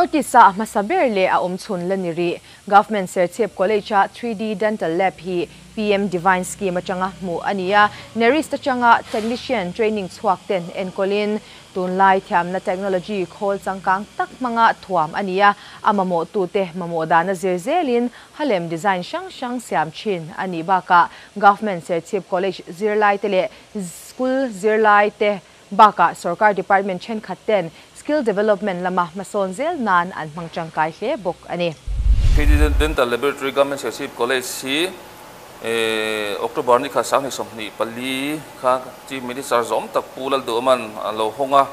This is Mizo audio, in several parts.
North East-a a hmasa ber leh a awmchhun la ni rih. Government Serchhip College-a 3D Dental Lab hi PM Devine Scheme atanga hmuh a ni a, NERIST atanga Technician training chhuak ten enkawlin tunlai thiamna technology khawl changkang tak hmanga thuam a ni a, a mamawhtute mamawh dana zir zelin halem design hrang hrang siam thin a nih bakah Government Serchhip College zirlaite leh School zirlaite Bakah sorkar department thenkhat ten skill development lama hmasawn zel nan an hmang tangkai hle bawk a ni. 3D Dental Laboratory Government Serchhip College hi October ni kha 2024 kha Chief Minister zawm tak Pu Lalduhawman a lo hawng a.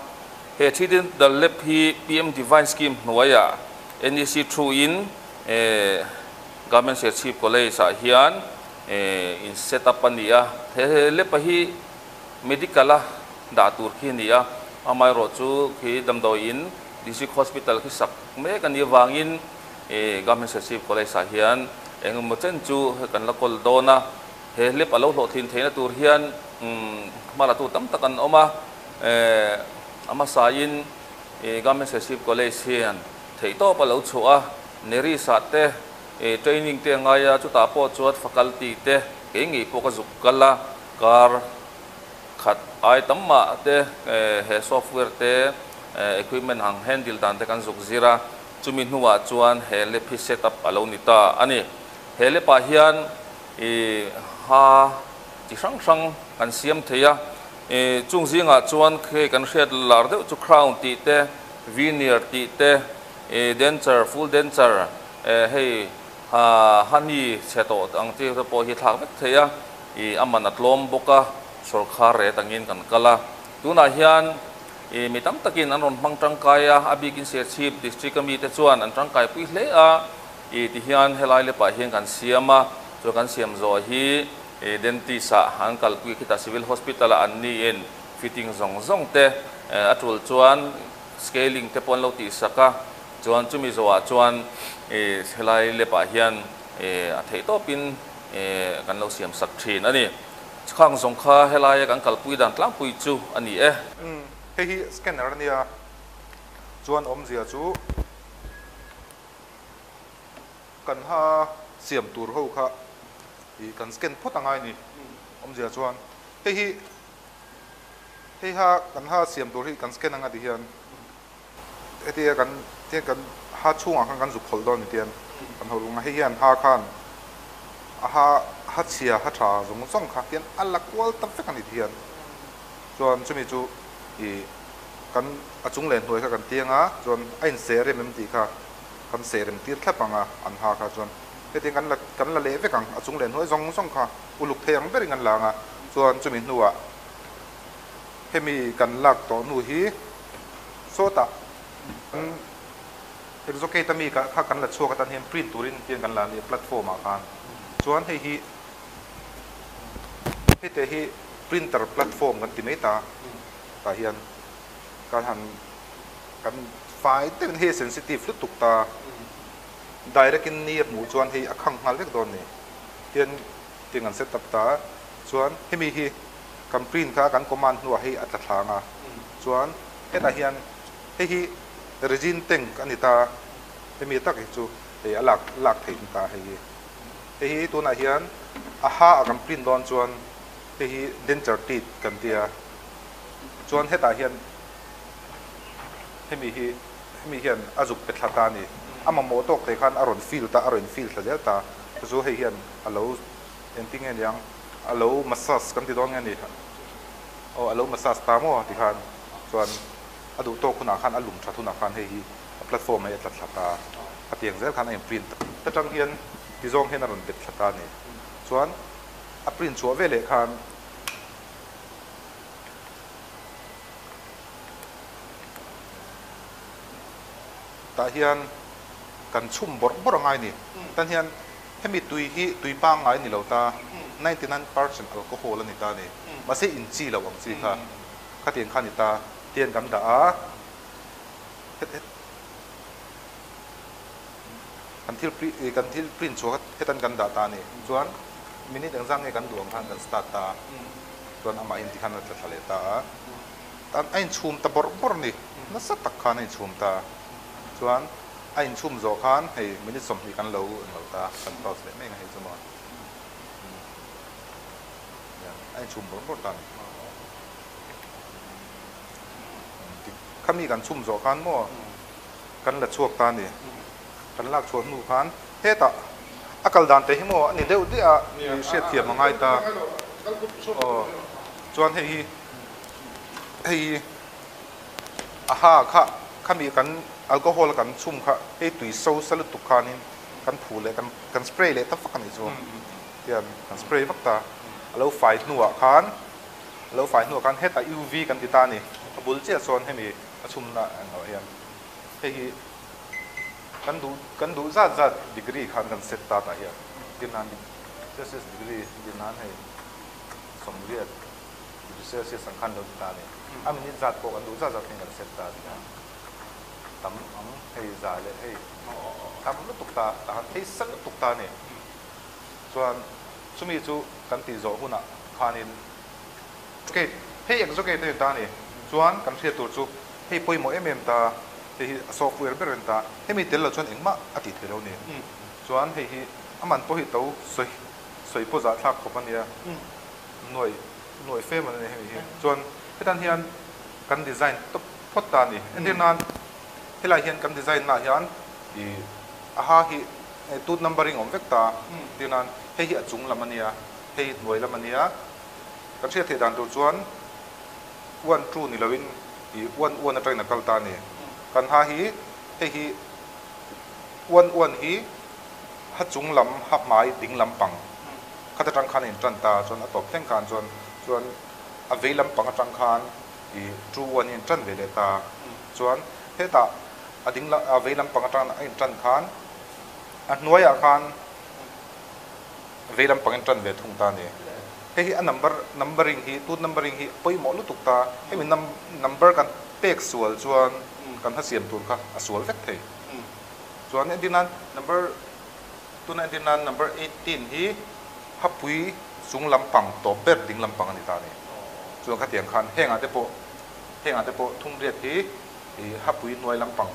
He 3D Dental Lab hi PM Devine Scheme hnuaiah NEC through in Government Serchhip College ah hian in set up a ni a. He lab a hi Medical a dah tur khi a ni a, amaherawh chu khi damdawi in District Hospital khi sak mek a nih avangin Government Serchhip College ah hian eng emaw chen chu kan la kawl dawn a, he hlep a lo hlawhtlin theihna tur hian hmalatu tam tak an awm a, a hmasain Government Serchhip College hian theihtawp a lo chhuah a, NERIS ah te training te a ngai a, chutah pawh chuan faculty te kei ngei pawh ka zuk kal a. Kar khat ai tam mah te he software te equipment ang handle dan te kan zuk zir a, chumi hnuah chuan he lab hi set up a lo ni ta a ni. He lab ah hian i ha chi hrang hrang kan siam thei a, chung zingah chuan hei kan hriat lar deuh chu crown tih te, veneer tih te, denture, full denture, hei honey chhe tawh ang chi te pawh hi thlak vek thei a. I a man a tlawm bawk a, sawrkhar ret angin kan kal a. Tunah hian i mi tam takin an rawn hmang tangkai a, a bikin Serchhip District a mite chuan an tangkaipui hle a. I tihian helai lepah hian kan siam a, chuan kan siam zawh hi i dentist ah an kalpui khitah Civil Hospital ah an niin fitting zawng zawng te a tul chuan scaling te pawh an lo tihsak a. Chuan chumi zawhah chuan i helai lepah hian i a theih tawpin Kan lo siam sak thin a ni. Khang zawng kha helaia kan kalpui dan tlangpui chu a ni e. Umm, hei hi scanner a nia, chuan awmzia chu kan ha siam tur ho kha ih kan scan phawt angai ni, awmzia chuan hei hi hei ha kan ha siam tur hi kan scan anga ti hian Hetia kan tiang kan ha chhungah khan kan zuk khawlh dawn ni tiang kan ho lung a, hei hian ha khan a ha ha chhia ha tha zawng zawng kha tiang a la kual ta vek a ni tihian chuan chumi chu ih kan a chung leh hnuai kha kan tiang a chuan a inseh rem em tih kha kan seh rem tir thlap ang a an ha kha chuan hetiang kan la kan la leh vek ang a chung leh hnuai zawng zawng kha uluk thei ang berin kan la ang a chuan chumi hnuah hemi kan lak tawh hnu hi. Sawtah kan Exocate ami kha kan la chhuak atan hian print turin tiang kan la a nia platform ah khan chuan hei hi hete hi printer platform kan ti mai ta tah hian kan han kan fai deuhin hei a sensitive lutuk ta direct in ni a hmuh chuan hei a khang nghal vek dawn a ni tian tiang kan set up ta chuan hemi hi Kan print kha kan command hnuah hei a tla thlang a, chuan hetah hian hei hi resin tank a ni ta, hemi tak hi chu hei a lak lak theih ni ta hei hi. Hei hi tunah hian a ha a kan print dawn chuan hei hi denture teeth kan tia, chuan hetah hian hemi hi hemi hian a zuk pe thla ta a ni, a mamawh tawk te khan a rawn fill ta a rawn fill thla zel ta, chu chu hei hian a lo engtin nge niang. A lo massage kan ti dawn nge ni? Aw a lo massage ta maw ti khan chuan a duh tawk hunah khan a lum that hunah khan hei hi a platform hei a tla thla ta a tiang zel khan a in print ta tang hian ti zawng hian a rawn bet thla ta a ni. Chuan a print chhuah veleh khan tah hian kan chhum bawrh bawrh a ngai ni. Tan hian Hemi tui hi tui pangngai ni lo ta, 99% alcohol a ni ta a ni. Mahse in chi lo ang chi kha, khatiang kha a ni ta, tiang kan dah a, het het kan thil kan thil print chhuah kha hetan kan dah ta a ni. Chuan minute engzah nge kan duh ang khan kan start ta a, chuan amahin tikhan a tla thla leh ta a, a inchhum ta bawrh bawrh a ni, nasa tak khan a inchhum ta. Chuan a inchhum zawh khan hei minute 20 kan lo englo ta kan pause leh mai ang hei chu maw a inchhum bawrh bawrh ta a ni. Khami kan chhum zawh khan maw kan la chhuak ta a ni. Kan lak chhuah hnu khan hetah a kal dan te hi maw a ni deuh diah a hriat thiam a ngai ta. Aw chuan hei hi hei hi a ha kha khami kan alcohol a kan chhum kha hei tui so sa lutuk khanin kan phu leh kan kan spray leh ta vak a nih chu tian kan spray vak ta a lo fai hnuah khan a lo fai hnuah khan hetah UV kan ti ta a ni a bul chiah chuan hemi a chhumna englo hian hei hi kan duh kan duh zat zat degree khan kan set ta tah hian tin nan Celsius degree tin nan hei 80 degree Celsius ang khan lo ti ta a ni. A minute zat pawh kan duh zat zat khan kan set ta a ti a. Tam ang hei za leh hei tam lutuk ta tah khan phei sa lutuk ta a ni. Chuan chumi chu kan tih zawh hunah khanin gate hei exo gate a ni ta a ni. Chuan kan hriat tur chu hei pawimawh em em ta hei hi a software ber a ni ta. Hemi tel lo chuan engmah a tih theih lo a ni. Chuan hei hi a man pawh hi to sawi sawi pawh zahthlak khawp a nia. Nuaih nuaih fe man a ni hemi hi. Chuan hetan hian kan design tawp phawt ta a ni. Entir nan helai hian kan design naah hian ih a ha hi tooth numbering awm vek ta. Entir nan hei hi a chung lam a nia, hei hi hnuai lam a nia. Kan hriat theih dan tur chuan one two ni loin ih one one atangin a kal ta a ni. Kan ha hi hei hi one one hi ha chung lam ha hmai ding lampang khat atang khan a in tan ta chuan a tawp thleng khan chuan chuan a vei lampang atang khan ih two one a in tan ve leh ta chuan hetah a ding a vei lampang atang a in tan khan a hnuaiah khan vei lampang in tan ve thung ta a ni. Hei hi a number numbering hi tooth numbering hi pawimawh lutuk ta hemi number kan pek sual chuan kan hasiam tur kha a sual vek thei. Chuan entir nan number tuna entir nan number 18 hi hapui chung lampang tawp ber ding lampang a ni ta a ni. Chuan khatiang khan hengah te pawh hengah te pawh thum riat hi ih hapui hnuai lampang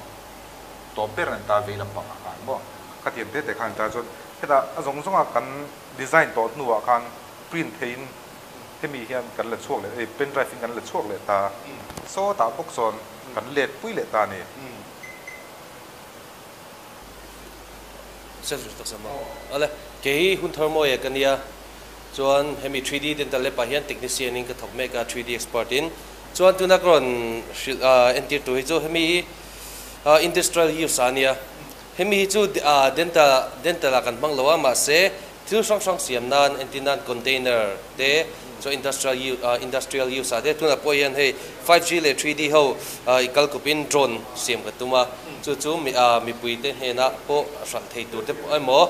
tawp ber a ni ta vei lampang ah khan maw khatiang te te khan a ni ta chuan hetah a zawng zawng a kan design tawh hnuah khan print theiin hemi hian kan la chhuak leh ei pen drive in kan la chhuak leh ta sawtah bawk chuan kan let pui leh ta a ni. Awle, kei hun thar mawi ka nia chuan hemi 3D dental lab ah hian technician in ka thawk mek a 3D expert in chuan tuna ka rawn hrilh entir tur hi chu hemi hi industrial use a nia hemi hi chu dental dental ah kan hmang lo a mahse thil hrang hrang siam nan entir nan container te chuan industrial industrial use ah te tunah pawh hian hei 5G leh 3D ho i kal kawp in drone siam ka tum a chu chu mipui te hnenah pawh hralh thei tur te pawh emaw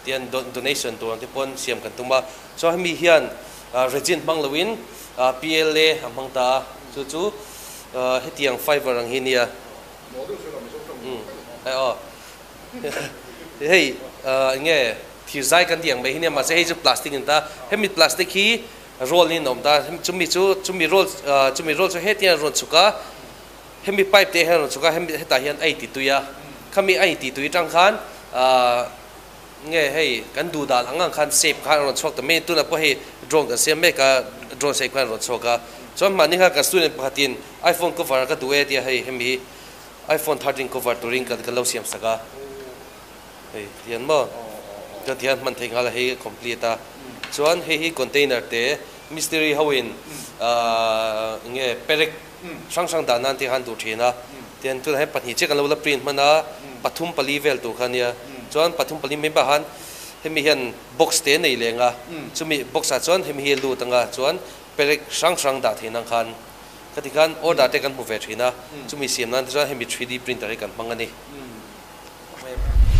tian donation tur ang te pawn siam kan tum a chuan hemi hian resin hmang loin PLA a hmang ta a chu chu hetiang fiber ang hi nia aw hei enge thir zai kan tih ang mai hi nia mahse hei chu plastic a ni ta hemi plastic hi roll in a awm ta chumi chu chumi roll chumi roll chu hetiang a rawn chhuk a hemi pipe te hian a rawn chhuk a hemi hetah hian a inti tui a khami a inti tui atang khan nge hei kan duh dan ang ang khan shape khan a rawn chhuak ta mai tunah pawh hei drone kan siam mek a drone shape khan a rawn chhuak a chuan mahni khan kan student pakhatin iphone cover ka duh e tia hei hemi hi iphone 13 cover turin kan lo siam sak a hei tihian maw chuan tihian hman theih nghal a hei complete a chuan hei hi container te mistiri ho in nge perek hrang hrang dah nan te khan duh thin a tian tunah hian pahnih chiah kan lo la print hman a pathum pali vel tur kha ania chuan pathum pali mai bakah khan hemi hian box te a nei leng a chumi box ah chuan hemi hi a lut anga chuan perek hrang hrang dah theih nan khan khati khan order te kan hmu ve thin a chumi siam nan te chuan hemi 3D printer hi kan hmang a ni.